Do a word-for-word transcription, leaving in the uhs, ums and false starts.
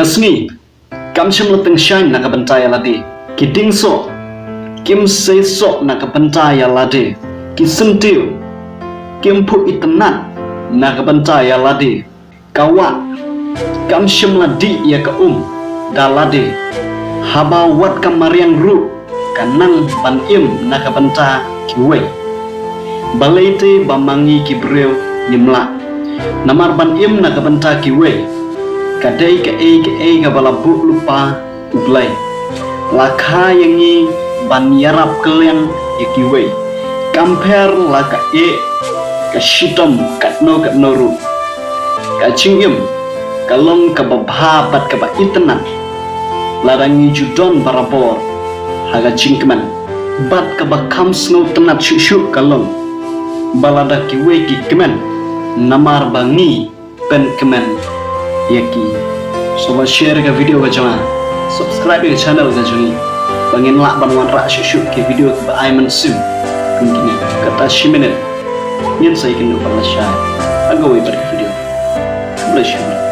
Ka sngi kam shym la tyngshaiñ na ka bynta ïa lade. Ki dieng soh kim sei soh na ka bynta ïa lade. Ki syntiew kim phuh itynnad na ka bynta ïa lade. Ka wah kam shym la dih ïa ka um da lade. Haba wat ka mariang ruh ka nang ban im na ka bynta kiwei. Balei te ba ma ngi ki briew ngim lah namar ban im na ka bynta kiwei? Ka dei kaei kaei kaba la buh lypa U Blei. La kha ïa ngi ban ïarap kylliang ïa kiwei. Kam pher la ka eh, ka shitom, katno katno ruh. Ka jingim ka long kaba bha bad kaba itynnad lada ngi ju don barabor ha ka jingkmen. Bad kaba kham sngewtynnad shuh shuh ka long ba lada kiwei ki kmen namar ba ngi pynkmen ïa ki. Sngewbha share ka video ka jong nga, subscribe ïa ka channel ka jong ngi ba ngin lah ban wanrah shuh shuh ki video kiba ai mynsiem. Kata shi minit ngin sa ïakynduh bad lashai ha kawei pat ka video. Khublei shibun.